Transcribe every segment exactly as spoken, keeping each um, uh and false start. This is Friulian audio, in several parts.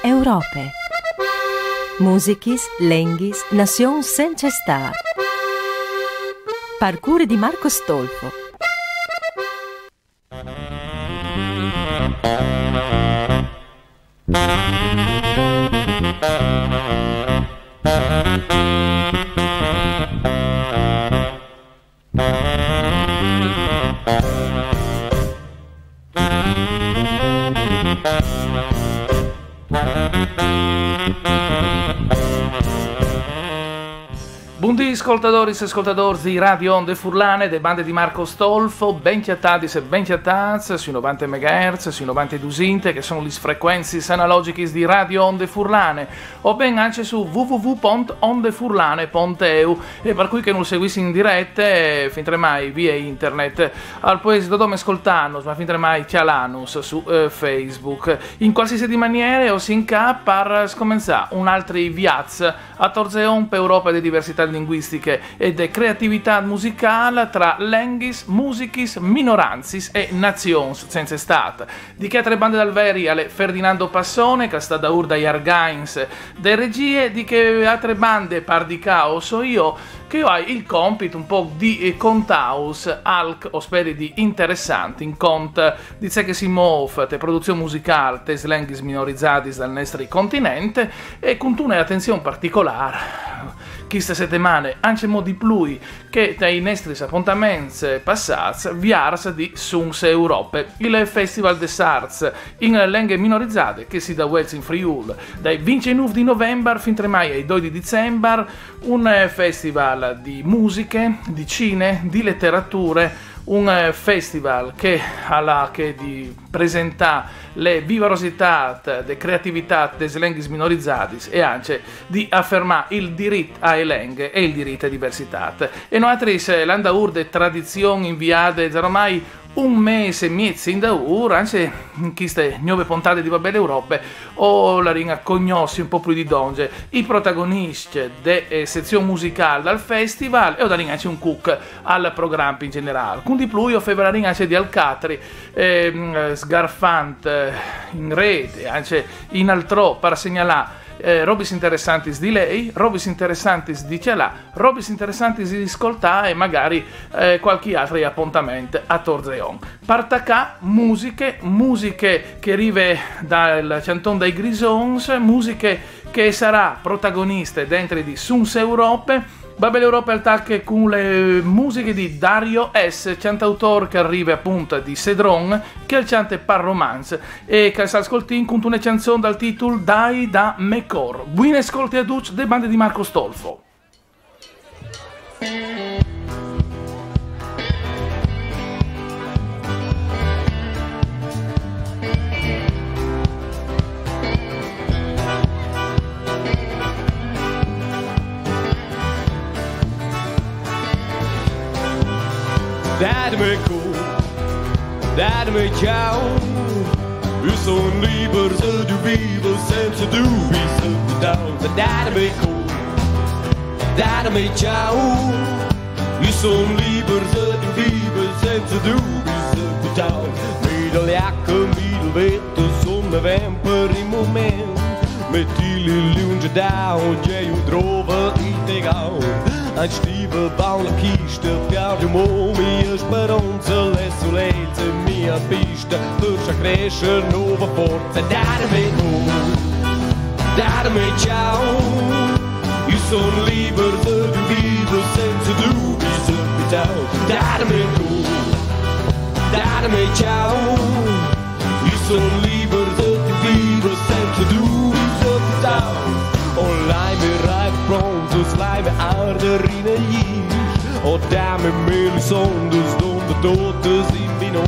Europe. Musichis, lenghis, nazions sence stât. Par cure di Marco Stolfo. Bundì, scoltadoris e scoltadôrs di Radio Onde Furlane, de bande di Marco Stolfo, ben cjatadis e ben cjatâts sui novante megahertz, sui novante dusinte, che a son lis frecuencis analogichis di Radio Onde Furlane, o ben ancje su w w w pont ondefurlane pont e u, e par cui che nus seguissin in direte, fintremai vie internet, al pues no dome scoltânus, ma fintremai cjalânus su, eh, Facebook. In cualsisedi maniere, o sin ca par scomençâ un altri viaç atorzon pe Europe de diversitât linguistiche e de creativitât musicâl tra lenghis, musichis, minorancis e nazions cence stât. Di chê altre bande dal veri al è Ferdinando Passone, che al sta daûr dai argains de regjie, di chê altre bande, par di ca o soi jo, che o ai il compit un pôc di, eh, contâus alc, o speri, di interessant, in cont di ce che si môf te produzion musicâl tes lenghis minorizadis dal nestri continent, e cuntune atenzion particolâr cheste setemane, ancjemò di plui che tai nestris apontaments passâts, viers di Sons Europe, il Festival des Arts in lenghe minorizade che si davuelç in Friûl dai vincjenûf di Novembar fintremai ai doi di Dicembar, un, eh, festival di musiche, di cine, di leterature, un, eh, festival che al à chê di presentâ la vivarositât de creativitât des lenghis minorizadis e ancje di afermâ il dirit ae lenghe e il dirit ae diversitât. E noaltris, eh, lâ daûr de tradizion inviade za romai un mês e mieç indaûr, ancje in cheste gnove pontade di Va Bene Europe, o larìn a cognossi un pôc plui di dongje i protagoniscj de, eh, sezion musicâl dal festival e o darìn ancje un cuc al program in gjenerâl. Cun di plui o fevelarìn ancje di alc altri, ehm, sgarfant, eh, in rêt e ancje in altrò par segnalâ, eh, robis interessantis di lei, robis interessantis di cjalâ, robis interessantis di scoltâ e magari, eh, cualchi altri apontament atorzon. Par tacâ, musiche, musiche che e rive dal cjanton dai Grisons, musiche che e sarà protagoniste dentri di Sons Europe. Va Bene Europe al tache cun lis musichis di Dario S, cjantautôr che al rive apont di Sedron, che al cjante par romanç e che al scoltìn cuntune cjançon dal titul Dai da me cor. Buine scolte a ducj de bande di Marco Stolfo. Dai da me cor, dai da me cjâf, jo soi lîber se tu vivs, senza dubis e dubis. Dai da me cor, dai da me cjâf, jo soi lîber se tu vivs, senza dubis e dubis. Mia la jacca, mia la veta, soi vent par un moment. Mett i lunsch dà, e jo o drova il tegau. Aint stiva baun la chista, piardi mo mia speronza, il sulelj e mia pista, per scha cresce nova forza. Dai da me cor, dai da me cjâf, jo soi lîber se tu vivs, senza dubis e dubis. Dai da me cor, dai da me cjâf, jo soi lîber se tu vivs, senza dubis e dubis. O lai mia raif prontas, lai mia arder in il glisch, o dai mia melis ondas, dongje totas in vino.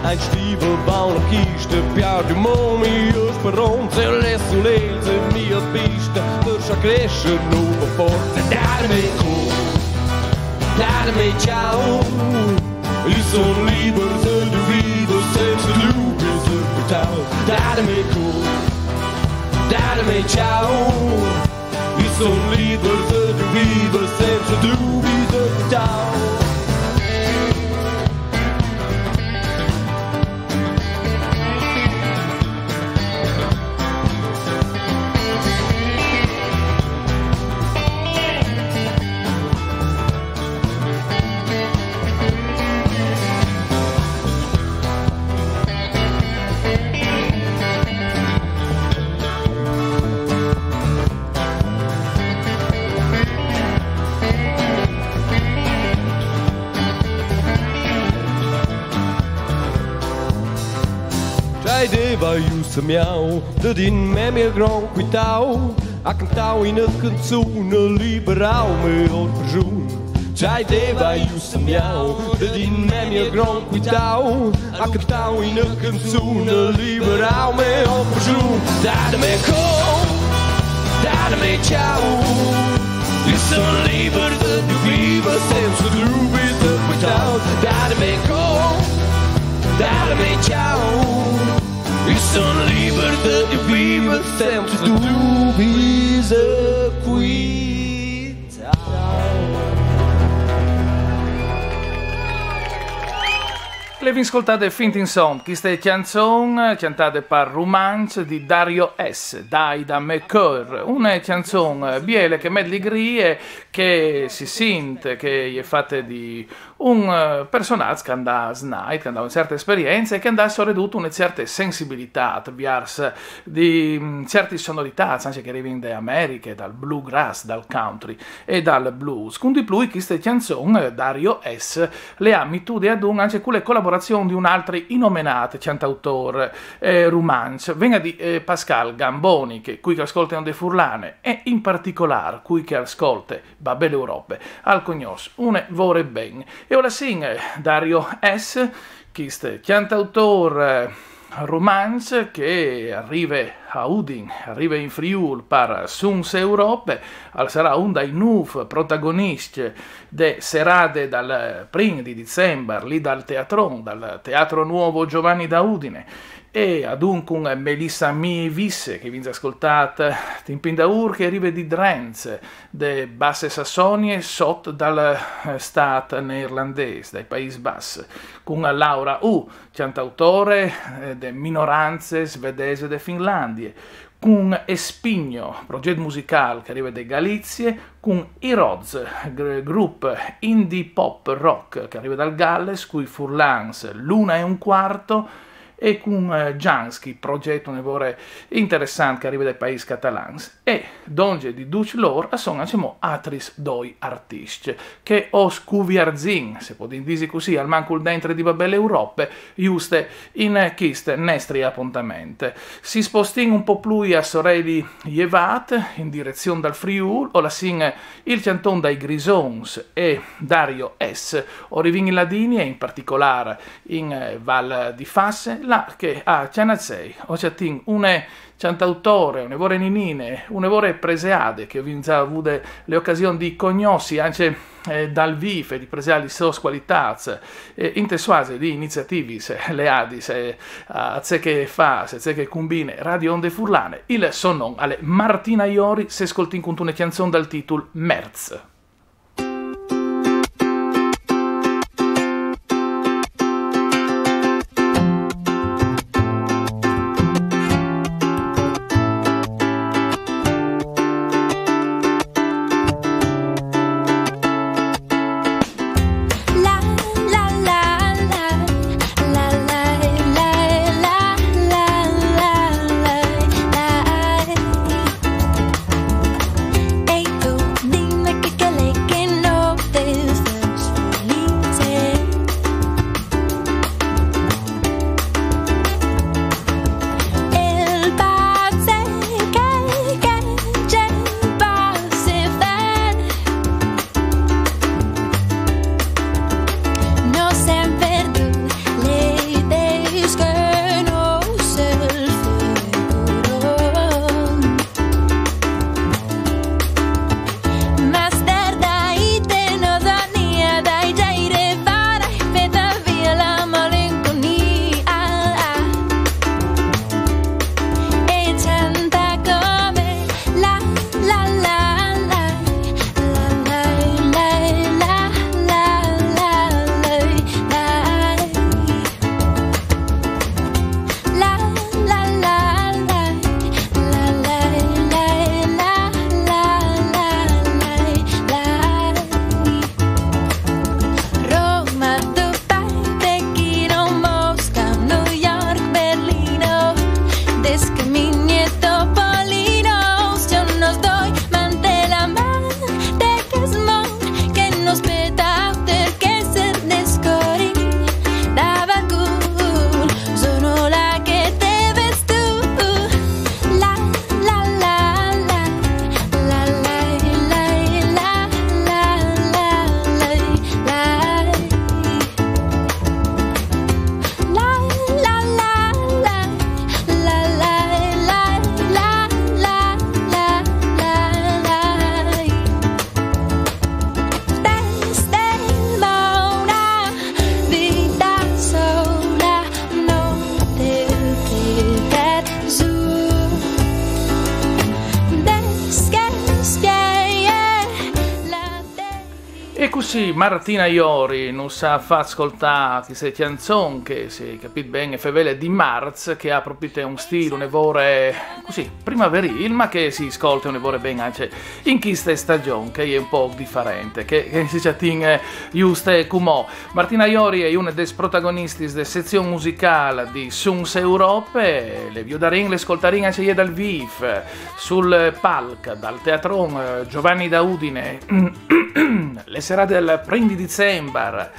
Aint stiva baun la chista, piardi mo mia speronza, il sulelj e mia pista, per scha cresce nova forza. Dai da me cor, dai da me cjâf, jo soi lîber se tu vivs, senza dubis e dubis. Dai da me cor, dai da me cjâf, jo soi lîber se tu vivs, senza dubis e dubis. Vai ussa miau, de din me mia gran quitau, ha cantau ina canzuna liberau me or persun. Giai de vai ussa miau, de din me mia gran quitau, ha cantau ina canzuna liberau me or persun. Dada me co, dada me ciao, io sono libero di vivere senza dubbi e quitau. Dada me co, dada me ciao. Io sono libero di vivere senza dubbi e quitau. Le vin scoltate fin insomma, queste canzoni cantate per Rumanz di Dario S, Dai da me cor, una canzone biele che met ligrie, che si sente che è fatta di un eh, personaggio che andà a Snai, che andà una certa esperienza e che andà soprattutto una certa sensibilità verso di mh, certe sonorità, anche che arrivano da Americhe, dal bluegrass, dal country e dal blues. Con di più queste canzoni eh, Dario S le ha mettute ad un anche con le collaborazioni di un altro innominato cantautore eh, rumanz, venga di eh, Pascal Gamboni, che qui che ascolta Onde Furlane e in particolare qui che ascolta Babel Europe, al cognos une vore ben. E ora sì, eh, Dario S, chiste cantautore eh, romanz che arriva a Udin, arriva in Friul per Suns Europe, al sarà un dai nuf protagonisti de serate dal prim di dicembre, lì dal Teatron, dal Teatro Nuovo Giovanni da Udine, e adunque Melissa Mi Visse, che vince ascoltata Timpin Daur, che arriva di Drenz, de Basse Sassonie, sot dal eh, stat neerlandese, dai Paesi Bassi, con Laura U, cantautore eh, de minoranze svedese de Finlandie, con Espigno, progetto musicale che arriva da Galizie, con I Roz, gruppo indie pop rock che arriva dal Galles, con i Furlans Luna e un quarto, e con eh, Jansky, progetto un errore interessante che arriva dai paesi catalans. E donge di Dutch Lore a son anche mo atris doi artisti che o scuviarzin, se podin disi così, al mancul dentro di Babel Europe, juste in chist nestri appuntamento. Si spostin un po' più a soreli Jevat, in direzione dal Friul, o la sin il canton dai Grisons e Dario S, o rivin in Ladini e in particolare in eh, Val di Fasse, là che a Cianacei o ciatin une cantautore, une vore ninine, une vore preseade, che ho già avuto le occasioni di conoscere anche eh, dal vive di preseali sos qualitats eh, inte suase di iniziativis leadis eh, a ce che fa, se ce che combine Radio Onde Furlane, il son non alle Martina Iori, se scoltin con una canzone dal titolo Merz. Cusì Martina Iori nus à fat scoltà cheste cjançon che, se capìs ben, e fevele di març, che e à propit un stîl, une vore cusì primaverîl, ma che si scolte une vore ben ancje in cheste stagjon, che e je un pôc diferente, che, che si cjatìn juste cumò. Martina Iori e je une des protagonistis de sezion musicâl di Suns Europe, le viodarìn, le scoltarìn ancje jê dal vîf sul palc dal Teatron, eh, Giovanni da Udine, le serade dal prin di Dicembar,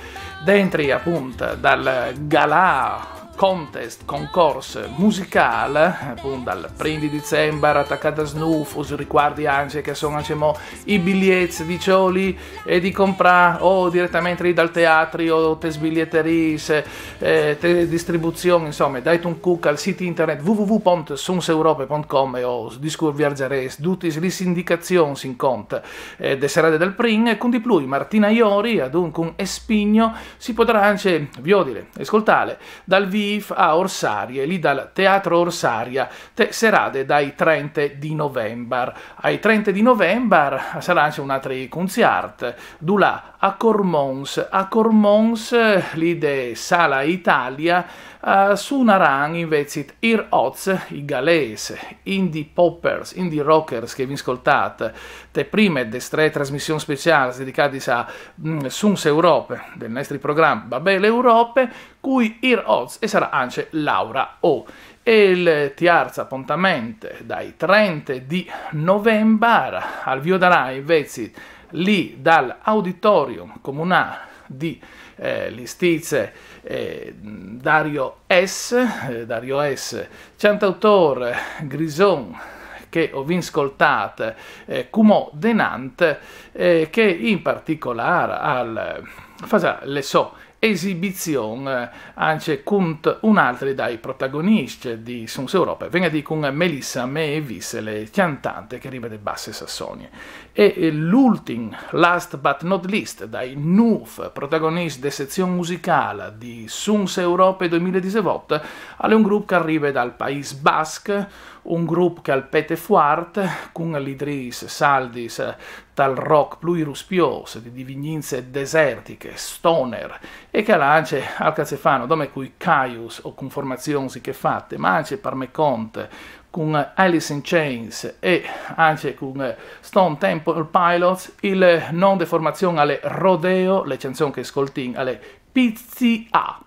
dentri apont dal galà, contest, concors musicâl, apont dal prin di Dicembar, tacât dal nûf. Us ricuardi ancje che a son ancjemò i biliets di cjoli e di comprâ o diretementri dal teatri o tes bilietariis, eh, tes distribuzions, insome, dait un cuc al sît internet w w w pont suns europe pont com e us discurviarzarês dutis lis indicazions in cont, eh, de serade dal prin, e cun di plui Martina Iori, adun cun Espigno, si podarà ancje viodile e scoltâle dal vîf a Orsarie, li dal Teatro Orsaria, te serade dai trente di Novembar. Ai trente di Novembar a sarà ancje un altri cunciart, dulà a Cormons. A Cormons, eh, li de Sala Italia, eh, sunaran invezit Îr Oz, i galês, indie poppers, indie rockers che o vin scoltât te prime des trê trasmissions speciâls dedicadis a, mm, Suns Europe, dal nestri program Babele Europe, cui Îr Oz e sarà ancje Laura O. E il tiarç apontament dai trente di Novembar al viodarà invezit li dal Auditorium Comunâl di, eh, Listize, eh, Dario S, eh, Dario S, cjantautôr grison che o vin scoltât, eh, cumò denant, eh, che in particolâr al fasarà le sô esibizion, eh, ancje cuntun altri dai protagoniscj di Suns Europe, ven a dî cun Melissa Mee Wiesel, cjantante che e rive de Basse Sassonie. E, eh, l'ultin, last but not least, dai nûf protagoniscj de sezion musicâl di Suns Europe doi mil e disevot, al è un grup che al rive dal Paîs Basc, un grup che al pete fuart, cun lidriis saldis, eh, tal rock plui ruspiôs, di divignînce desertiche, stoner, e che al à ancje alc a ce fâ no dome cui Kyuss o cun formazions lichefate, ma ancje par me cont, cun Alice in Chains e ancje cun Stone Temple Pilots. Il non de formazion al è Rodeo, le cjançon che o scoltìn al è P C A.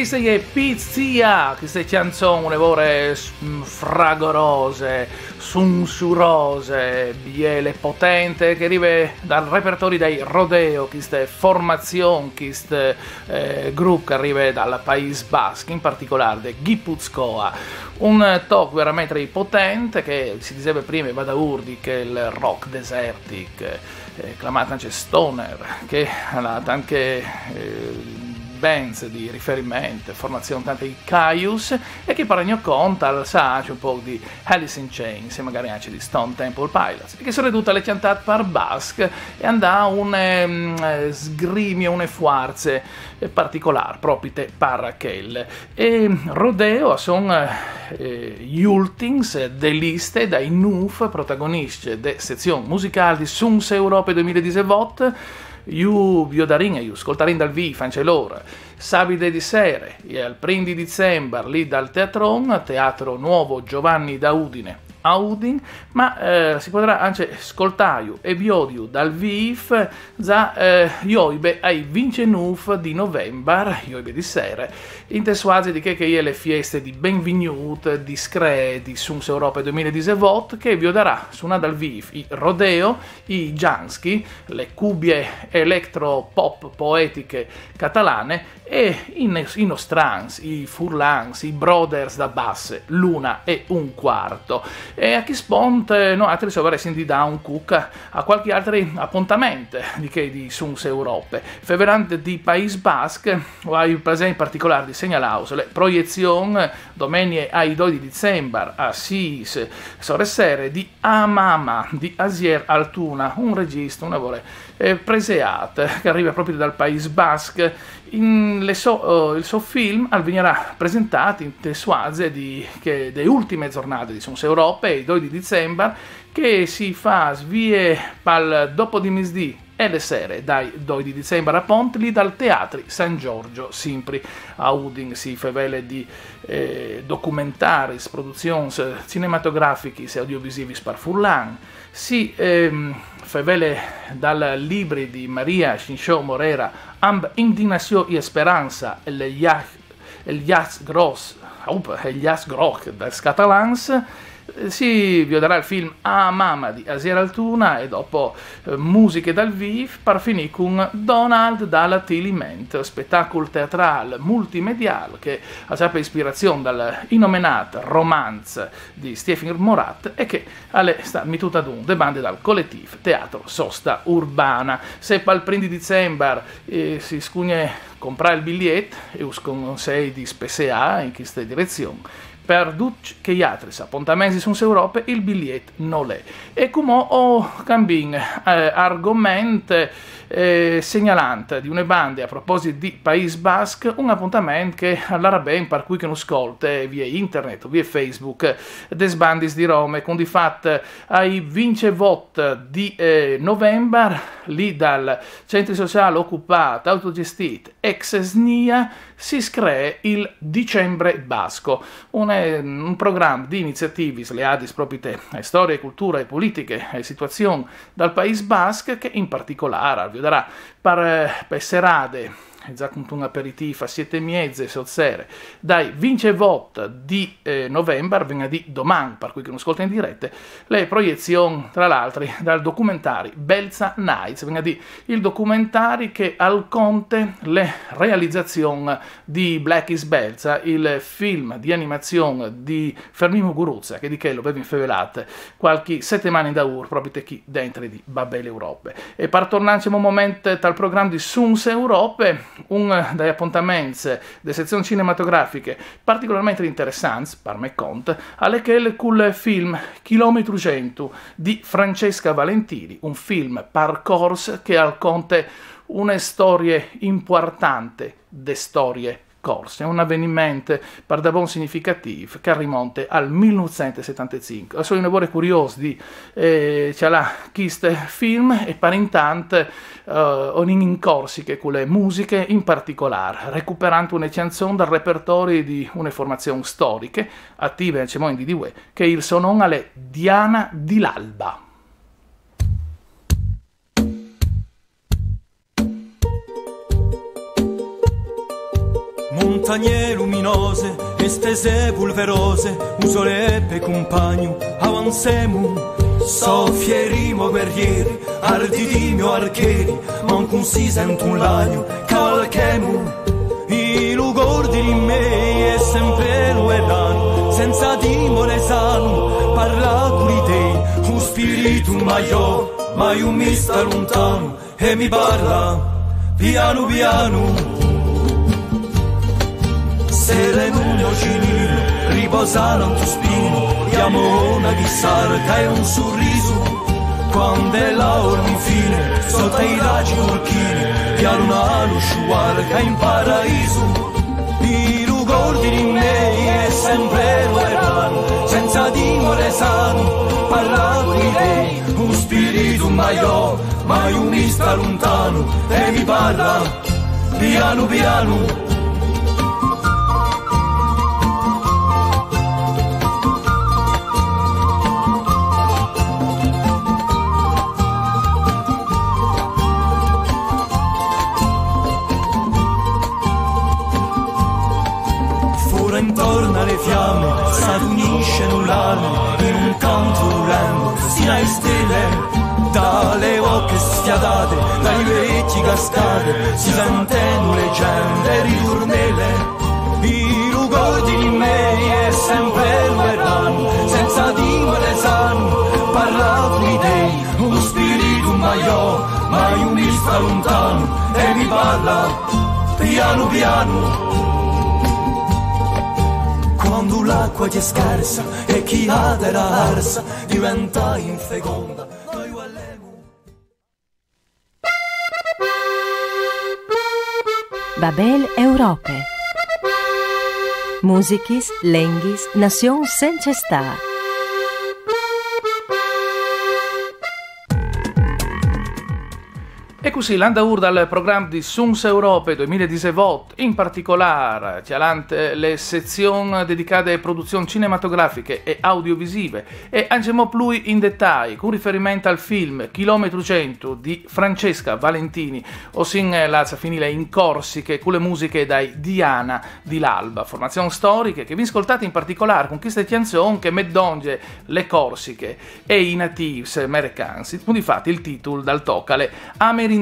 Queste je Pizia, queste canzon une vore s- mm, fragorose, sunsurose, biele, potente, che rive dal repertori dai Rodeo, queste formazion, quest eh, grup che rive dal Pais Basc, in particolar de Gipuzkoa. Un toc veramente potente che si diseve prime va da urdi che il rock desertic, eh, clamat anche stoner, che ha anche eh, bands di riferimento, formazione tante i Caius, e che par gno cont al sa anche un po' di Alice in Chains e magari anche di Stone Temple Pilots, e che soprattutto le cantate par basc e andà un ehm, sgrimio, une forze eh, particolar, propite par quel. E Rodeo a son eh, gli ultins de liste dai nuf protagonisce de sezion musical di Suns Europe duemiladisevot. Ju viodarin e ju scoltarin dal viv anche lor. Sabide di sere e al prin di dicembar lì dal Teatron, Teatro Nuovo Giovanni da Udine a Udin, ma eh, si podarà anche scoltaju e viodiju dal viv za eh, joibe ai vincenuf di novembar, joibe di sere, inte suaze di che che je le fieste di benvignut, di scree, di Suns Europe duemiladisevot, che viodarà sunà dal viv i Rodeo, i Jansky, le cubie electro-pop poetiche catalane, e i, i nostrans, i furlans, i brothers da basse, l'una e un quarto. E a chi spont, eh, noatri se varessin di dà un cuc a qualche altri appuntament di che di Suns Europe. Fevelant di Pais Basc, o hai il piaser in particolar di segnalaus le proiezion domenie ai doi di dicembar a Sis, sore sere, di A Mama di Asier Altuna, un regista, un lavoro eh, preseat, che rive propite dal Pais Basc. In le so, eh, il so film al vignerà presentà inte suaze di che de ultime giornate di Suns Europe, i doi di dicembar, che si fa svie pal dopo di misdì e le sere dai doi di dicembar a pont lì dal Teatri San Giorgio, simpri a Udin. Si fevele di eh, documentaris, produzions cinematografichis e audiovisivis par furlan. Si ehm, fevele dal libri di Maria Cinchó Morera, Amb indignazione e speranza, el llach, el llach gros, up, el llach groc dels catalans, eh, si viodarà il film A Mama di Asier Altuna e dopo eh, musiche dal viv par finì cun Donald dalla Tiliment, spetacul teatral multimedial che ha già per ispirazione dal inomenat romanz di Stephen Morat e che alle sta mitut ad un de bande dal collettiv Teatro Sosta Urbana. Se pal prin di dicembar eh, si scugne comprà il bigliet e us consei di spesseà in queste direzione, per ducj che i altri appuntamenti su Europe il bigliet non l'è. E come ho cambin eh, argoment eh, segnalant di une bande a proposito di Pais Basc, un appuntamento che allora ben per cui che non scolte via internet o via Facebook des bandis di Rome, con di fatto ai vince vot di eh, novembre, lì dal centro sociale occupato, autogestito, ex Snia, si scree il Dicembre Basco, un, un programma di iniziative sleadis propite a storia, cultura e politiche e situazione dal Pais Basc che in particolare al vioderà par, per serade già con un aperitivo a siete e mezze sot sere, dai vince vot di eh, novembre, venerdì doman, per cui che non ascolta in diretta, le proiezioni, tra l'altro, dal documentari Belza Nights, venerdì il documentari che al conte le realizzazioni di Black is Belza, il film di animazione di Fermin Muguruza, che di che lo avevi infevelate qualche settimana in daur, proprio qui dentro di Babel Europe. E per tornare un momento dal programma di Suns Europe, un dai appuntamenti delle sezioni cinematografiche particolarmente interessanti, per me cont, alle che col film Chilometro Cento di Francesca Valentini, un film par cors che al conte une storie importante de storie corse, un avveniment per da bon significativ che rimonte al millenovecentosettantacinque. Sono un lavoro curioso di eh, cialà chiste film e per intant eh, onin in corsiche con le musiche in particolare, recuperando une canzone dal repertorio di une formazione storiche attive anche in D D W, che il so nome è Diana di l'Alba. Mont Montagne luminose e stese pulverose, un sole pe compagno, avanzemo, soffieremo guerrieri, arditimo archeri, manco si sente un lagno, cavalchemo, i ricordi di me è sempre lontano, senza timore sano, parla con te, un spirito maiò, ma io mi sta lontano, e mi parla piano piano. Sereno il mio cinino, riposa nel tuo spino, chiamo una chissà che è un sorriso. Quando è l'ora infine, sotto i raggi turchini, piano una luce guarda che è in paradiso. I ricordi di me è sempre lontano, senza timore sano, parla con te, un spirito maiò, ma io mi sta lontano e mi parla piano piano. Fuori intorno alle fiamme, s'addunisce l'anima in un canto remo, si le stelle, dalle bocche sfiatate, dai vecchi cascate, si sentono leggende e ritornelle. I ricordi di me è sempre lontano, senza timore sano, parla con te, un spirito maiò, ma io mi sta lontano e mi parla piano piano. Quando l'acqua è scarsa e chi ha della arsa diventa infeconda, noi guallemo. Babel Europe. Musichis, lenghis, nazion senza sta. E così, l'andaur dal program di Suns Europe duemiladisevot, in particolar, cjalant le sezion dedicade a produzion cinematografiche e audiovisive, e angemò plui in detai, con riferiment al film Chilometro cento di Francesca Valentini, o sin la finile in Corsiche, con le musiche dai Diana di l'Alba, formazion storiche che vin scoltate in particolar con queste canzon che met donge le Corsiche e i nativi americani. Difatti il titolo dal toc al è Amerindiano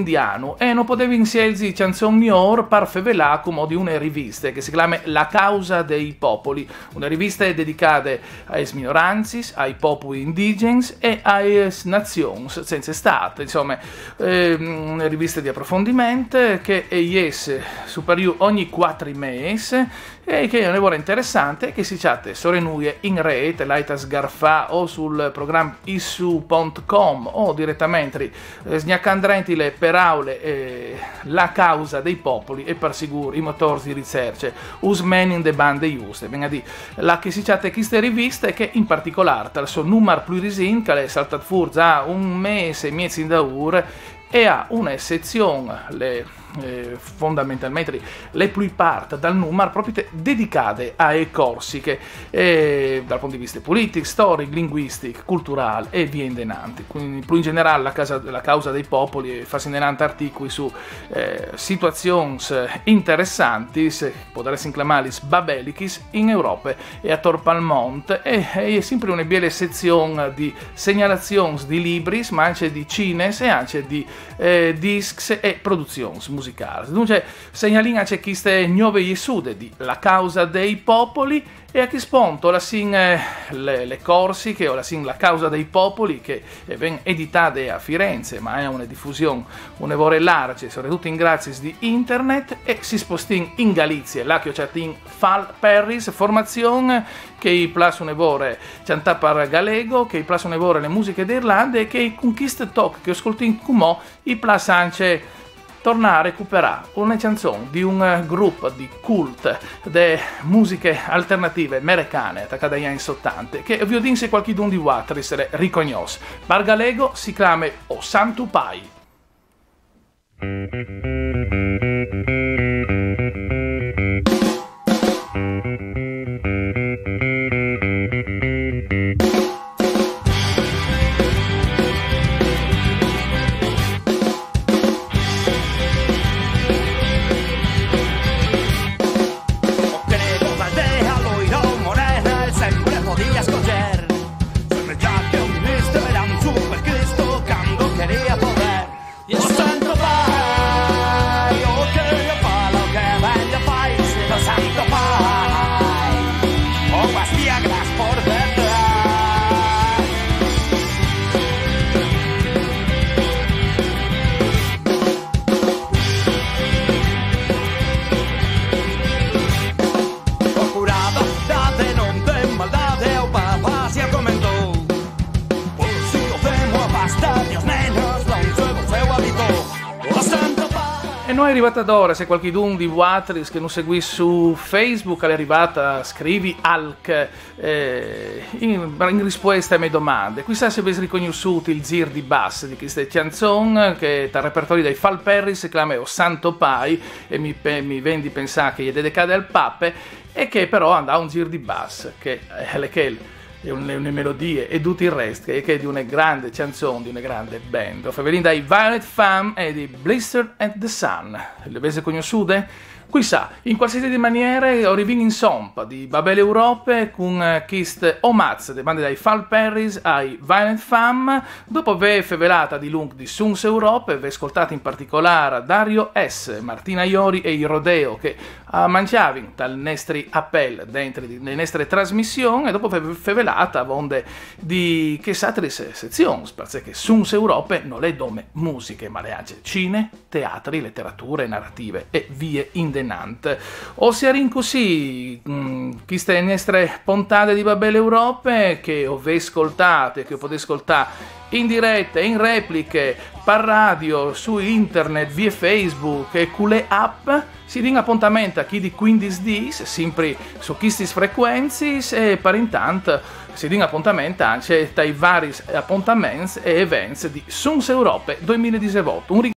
e non potevi insielzi canzon miglior par fevelà come di una rivista che si chiama La Causa dei Popoli, una rivista dedicata ai minoranzis, ai popoli indigens e ai nazions senza stat, insomma, ehm, una rivista di approfondimento che è yes superiore ogni quattro mesi e che è una lavoro interessante che si chatte sore nuie in rete, l'hai da sgarfà o sul programma issu punto com o direttamente eh, sgnaccando dentro le parole eh, la causa dei popoli e per sicuro i motori di ricerca usmen in de bande giuste, ben a dire, la che si chatte queste riviste che in particolare dal suo numero più recente che è saltato fuori già un mese e mezzo in daur e ha una sezione, le eh, fondamentalmente le plui part dal numar proprio dedicate a e Corsiche, eh, dal punto di vista politico, storico, linguistico, culturale e via in denanti. Quindi, più in generale, la, casa, la causa dei popoli fa in denanti articoli su eh, situazioni interessanti, se potresti inclamarli babelichis, in Europa e a Torpalmont e, e è sempre una bella sezione di segnalazioni di libri, ma anche di cines e anche di eh, discs e produzioni musicali. Dunque, segnalin anche queste nuove jessude di La causa dei popoli e a chi sponto la sin eh, le, le Corsiche o la sin La causa dei popoli che è ben editate a Firenze ma è una diffusione una vore large soprattutto in grazie di internet e si spostin in Galizia là che ho chatin Fal Perris formazione che i plus una vore cantà par galego che i plus una vore le musiche d'Irlanda e che i conquiste toc che ascoltin cumò i plus anche torna a recuperare una canzone di un gruppo di cult de musiche alternative americane attaccate agli anni settanta che vi odinse qualche d'un di vuatri se le ricognos. Par galego si clame O Santu Pai. È arrivata d'ora, se qualchidun di vuatris che nus seguìs su Facebook al è arrivât a scrivi alc, eh, in, in rispueste ae mê domande. Cuissà se o vês ricognossût il zîr di bas di cheste cjançon, che tal repertori dai Falperris se clame O Santo Pai, e mi, mi ven di pensâ che e je dedicade al Pape, e che però a 'nd à un zîr di bas, che, eh, al è chel, e une, une melodie e dut il rest, che, che e je di une grande cjançon, di une grande band. O fevelìn dai Violet Femme e di Blistered at the Sun. Le vês cognossude? Cuissà, in cualsiasi maniere, o rivìn insomp di Babele Europe cun, eh, chist omaz de bande dai Falperris ai Violet Femme. Dopo vê fevelât a dilunc di Suns Europe, vê scoltât in particolâr Dario S, Martina Iori e i Rodeo, che a mancjavin tal nestri apel dentri di, de nestre trasmission, e dopo vê fevelât avonde di chês altris sezions, parcè che Suns Europe nol è dome musiche, ma al è ancje cine, teatri, leterature, narative e vie indenant. O sierìn cussì, mm, cheste nestre pontade di Babele Europe, che o vês scoltât e che o podês scoltâ in direte, in repliche, par radio, su internet, vie Facebook e cu le app. Si din apontament a chi di cuindis dîs, simpri su chistis frecuencis, e par intant si din apontament ancje tai varis apontaments e events di Suns Europe doi mil e disevot. Un